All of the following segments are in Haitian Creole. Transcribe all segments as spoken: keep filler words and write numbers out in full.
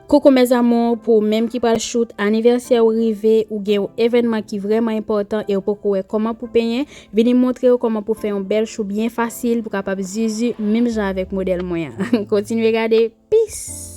Koukou mes amours, pou ou menm ki pral chouk anivèsè ou rive, ou gen yon evènman ki vrèman enpòtan e ou poko wè kòman pou penyen, vini m montre ou kòman pou fè yon bèl chou byen fasil pou kapab zuzu menm jan avèk modèl mwen an. Kontinye gade, peace!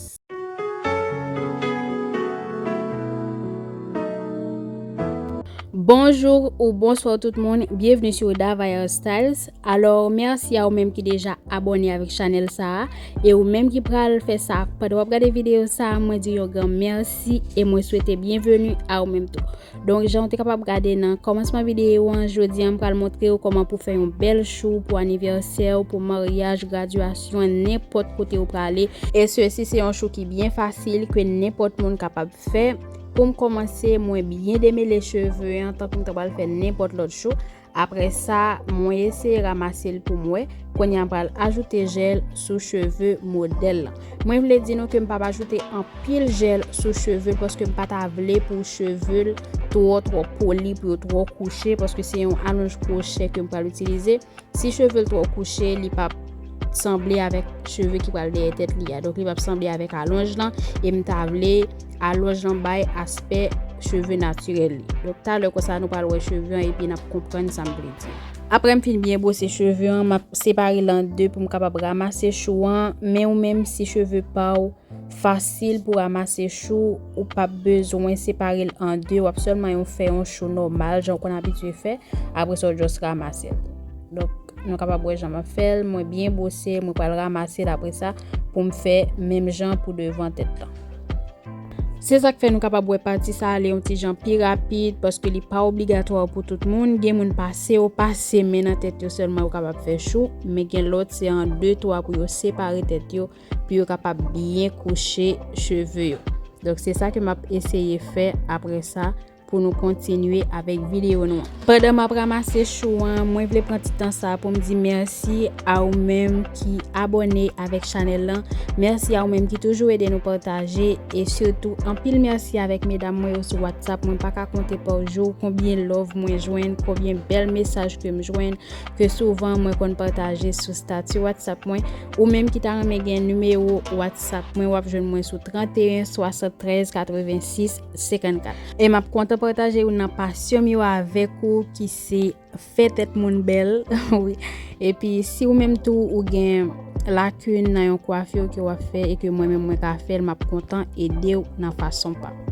Bonjou ou bonswa tout moun, byenvni sou Davaya Styles. Alò, mèsi a ou menm ki deja abòne avèk chanèl sa a, e ou menm ki pral fè sa pandan w ap gade videyo sa a, mwen di yon gran mèsi e mwen swete byenveni a ou menm tou. Donk, jan w te kapab gade nan kòmansman videyo an, jodi a m pral montre w kòman pou fè yon bèl chou pou anivèsè w, pou maryaj, gradyasyon, nenpòt kote w prale. E sesi se yon chou ki byen fasil, ke nenpòt moun kapab fè. Pou m kòmanse, mwen byen demele cheve an, tankou m ta pral fè nenpòt lòt chou. Apre sa, mwen eseye ranmase l pou m wè. Kounye a, m pral ajoute jèl sou cheve modèl lan. Mwen vle di nou ke m p ap ajoute anpil jèl sou cheve l, paske m pa ta vle pou cheve l twò, twò poli, pou yo twò kouche, paske se yon alonj kwochè ke m pral itilize. Si cheve l twò kouche, li p ap sanble avèk cheve ki pral dèyè tèt li a. Donk, li p ap sanble avèk alonj lan, e m ta vle alonj lan bay aspè cheve natirèl li. Donk, talè konsa, nou pral wè cheve an, epi n ap konprann sa m vle di. Apre m fin byen bwose cheve an, m ap separe l an de pou m kapab ranmase chou an. Men ou menm, si cheve pa w fasil pou ranmase chou, ou p ap bezwen separe l an de, w ap sèlman yon fè yon chou nòmal, jan w konn abitye fè, apre sa w just ranmase l. Donk, nou kapab wè jan m ap fè l, mwen byen bwose, mwen pral ranmase l apre sa pou m fè menm jan pou devan tèt lan. Se sa k fè nou kapab wè pati sa ale yon ti jan pi rapid, paske li pa obligatwa pou tout moun. Gen moun pase yo pase men nan tèt yo sèlman yo kapab fè chou, men gen lòt se an de twa pou yo separe tèt yo, pou yo kapab byen kouche cheve yo. Donk, se sa ke m ap eseye fè apre sa pou nou kontinye avèk videyo nou an. Pandan m ap ranmase chou an, mwen vle pran ti tan sa pou m di mèsi a ou menm ki abòne avèk chanèl lan. Mèsi a ou menm ki toujou ede nou pataje. E sitou, anpil mèsi avèk medam mwen yo sou WhatsApp. Mwen pa ka konte pa jou konbyen love mwen jwenn, konbyen bèl mesaj ke m jwenn, ke souvan mwen konn pataje sou stati WhatsApp mwen. Ou menm ki ta renmen gen nimewo WhatsApp mwen, w ap jwenn mwen sou trannteyen swasanntrèz katrevensis senkannkat. E m ap kontan pataje youn nan pasyon m yo avèk ou, ki se fè tèt moun bèl. Wi. Epi, si ou menm tou ou gen lakin nan yon kwafi ke w ap fè e ke mwen menm mwen ka fè l, m ap kontan ede w nan fason pa m.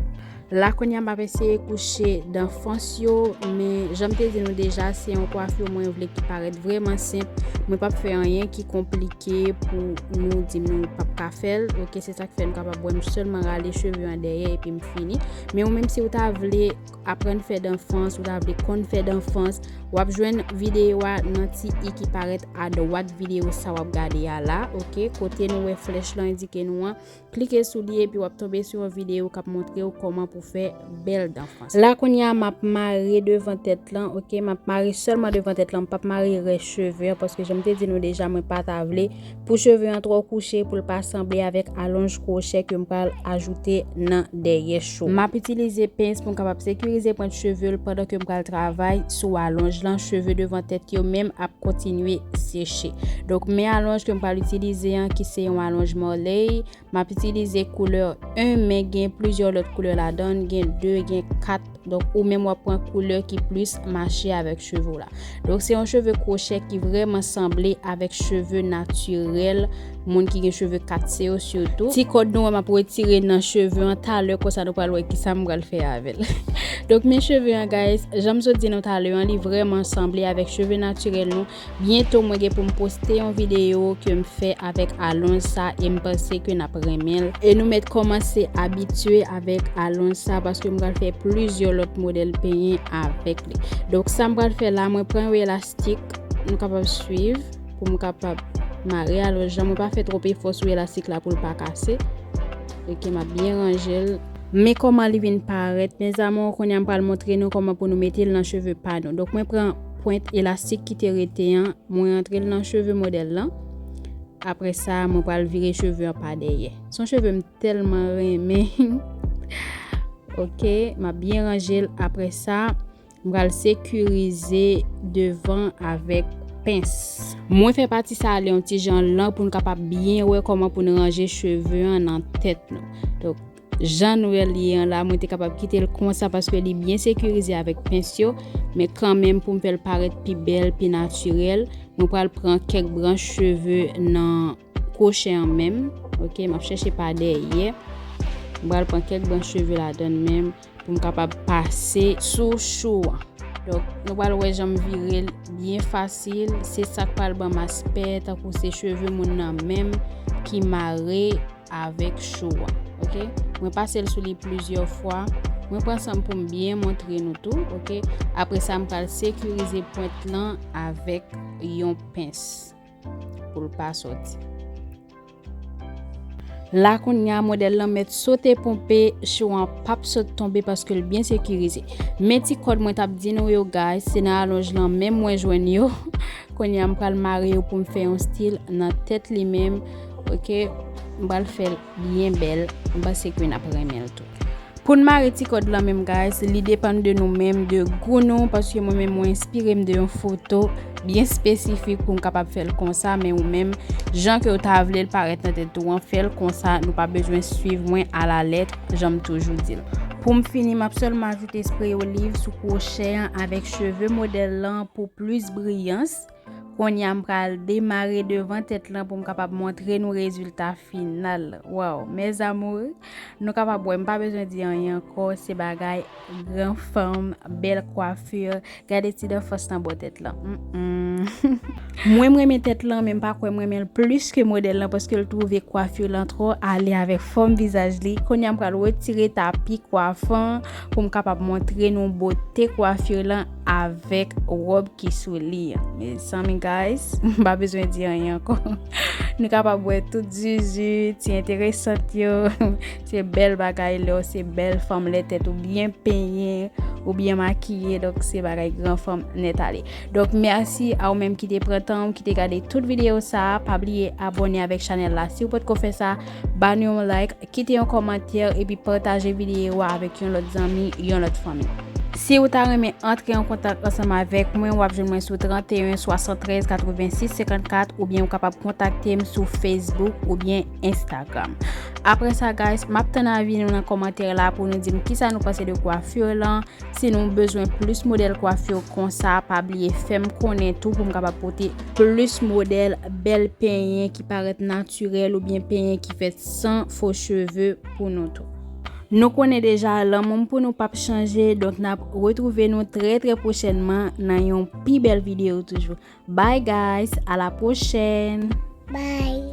La kounye a m ap eseye kouche danfans yo, men jan m te di nou deja, se yon kwafi mwen vle ki parèt vrèman senp. Mwen p ap fè anyen ki konplike pou nou di m nou p ap ka fè l. Oke, se sa k fè nou kapab wè m sèlman rale cheve an dèyè epi m fini. Men ou menm si w ta vle aprann fè danfans, ou ta vle konn fè danfans, w ap jwenn videyo a nan ti i ki parèt adwat videyo sa w ap gade a la, oke? Kote nou wè flèch lan endike nou an, klike sou li epi w ap tonbe sou yon videyo k ap montre w kòman pou fè bèl danfans. La kounye a m ap mare devan tèt lan, oke? M ap mare sèlman devan tèt lan, m p ap mare rès cheve an, paske jan m te di nou deja, mwen pa ta vle pou cheve an twò kouche, pou l pa sanble avèk alonj kwochè ke m pral ajoute nan dèyè chou. M ap itilize pens pou m kapab sekirize pwent cheve l pandan ke m pral travay sou alonj lan. Cheve devan tèt yo menm ap kontinye seche. Donk, men alonj ke m pral itilize an, ki se yon alonj Marley, m ap itilize koulè en, men gen plizyè lòt koulè ladan l, gen de, gen kat. Donk, ou menm w ap pran koulè ki plis mache avèk cheve w la. Donk, se yon cheve kwochè ki vrèman sanble avèk cheve natirèl moun ki gen cheve katse yo sitou. Ti kòd nou wè m ap retire nan cheve an talè, konsa nou pral wè kisa m pral fè avè l. Donk, men cheve an, guys, jan m sot di nou talè an, li vrèman sanble avèk cheve natirèl nou. Byento, mwen gen pou m poste yon videyo ke m fè avèk alonj sa, e m panse ke n ap renmen l. E nou mèt kòmanse abitye avèk alonj sa, paske m pral fè plizyè lòt modèl penyen avèk li. Donk, sa m pral fè la, mwen pran yon elastik, nou kapab swiv, pou m kapab mare alonj lan. Mwen pa fè twòp efò sou elastik la pou l pa kase. Oke, m ap byen ranje l. Men kòman li vin parèt, mes amours, kounye a m pral montre nou kòman pou nou mete l nan cheve pa nou. Donk, mwen pran pwent elastik ki te rete an, mwen antre l nan cheve modèl lan. Apre sa, mwen pral vire cheve an pa dèyè. Se yon cheve m tèlman renmen. Oke, m ap byen ranje l. Apre sa, m pral sekirize devan avèk pens. Mwen fè pati sa ale yon ti jan lan pou n kapab byen wè kòman pou n ranje cheve an nan tèt nou. Donk, jan nou wè l ye an la, mwen te kapab kite l konsa paske li byen sekirize avèk pens yo, men kanmenm pou m fè l parèt pi bèl, pi natirèl, mwen pral pran kèk branch cheve nan kwochè an menm, oke, m ap chèche pa dèyè, mwen pral pran kèk branch cheve ladan l menm pou m kapab pase sou chou an. Donk, nou pral wè jan m vire l byen fasil, se sa k pral ban m aspè tankou se cheve moun nan menm ki mare avèk chou an, oke? Mwen pase l sou li plizyè fwa, mwen pran san m pou m byen montre nou tou, oke? Apre sa, m pral sekirize pwent lan avèk yon pens pou l pa sòti. La kounye a, modèl lan mèt sote ponpe, chou an p ap sot tonbe paske l byen sekirize. Men ti kòd mwen t ap di nou yo, guys, se nan alonj lan menm mwen jwenn yo. Kounye a, m pral mare yo pou m fè yon stil nan tèt li menm, oke? M pral fè l byen bèl, m panse ke n ap renmen l tou. Pou n mare ti kòd lan menm, guys, li depann de nou menm, de gou nou, paske mwen menm mwen enspire m de yon foto byen espesifik pou m kapab fè l konsa, men ou menm, jan ke w ta vle l parèt nan tèt ou an, fè l konsa, nou pa bezwen swiv mwen alalèt, jan m toujou di l. Pou m fini, m ap sèlman ajoute spray oliv sou kwochè an avèk cheve modèl lan pou plis briyans. Kounye a, m pral demare devan tèt lan pou m kapab montre nou rezilta final. Waw, mes amours, nou kapab wè, m pa bezwen di anyen ankò, se bagay gran fanm, bèl kwafi. Gade ti danfans nan bò tèt lan. Mm-mm. Mwen, m renmen tèt lan, men m pa kwè m renmen l plis ke modèl lan, paske l twouve kwafi lan twò ale avèk fòm vizaj li. Kounye a, m pral retire tapi kwafan pou m kapab montre nou bote kwafi lan avèk wòb ki sou li an. Mezanmi, guys, m pa bezwen di anyen ankò. Nou kapab wè tout zuzu, ti enteresant yo. Se bèl bagay lè w se bèl fanm, lè tèt ou byen penyen, ou byen makiye. Donk, se bagay gran fanm nèt ale. Donk, mèsi a ou menm ki te pran tan w, ki te gade tout videyo sa a. Pa bliye abòne avèk chanèl la si w potko fè sa. Ba nou yon like, kite yon kòmantè, epi pataje videyo a avèk yon lòt zanmi, yon lòt fanmi. Si w ta renmen antre an kontak ansanm avèk mwen, w ap jwenn mwen sou trannteyen swasanntrèz katrevensis senkannkat, oubyen ou kapab kontakte m sou Facebook oubyen Instagram. Apre sa, guys, m ap tann avi nou nan kòmantè la pou nou di m kisa nou panse de kwafi lan. Si nou bezwen plis modèl kwafi konsa, pa bliye fè m konnen tou pou m kapab pote plis modèl bèl penyen ki parèt natirèl oubyen penyen ki fèt san fo cheve pou nou tou. Nou konnen deja, lanmou m pou nou p ap chanje, donk n ap retwouve nou trè, trè pwochènman nan yon pi bèl videyo toujou. Bye, guys, à la prochaine! Bye!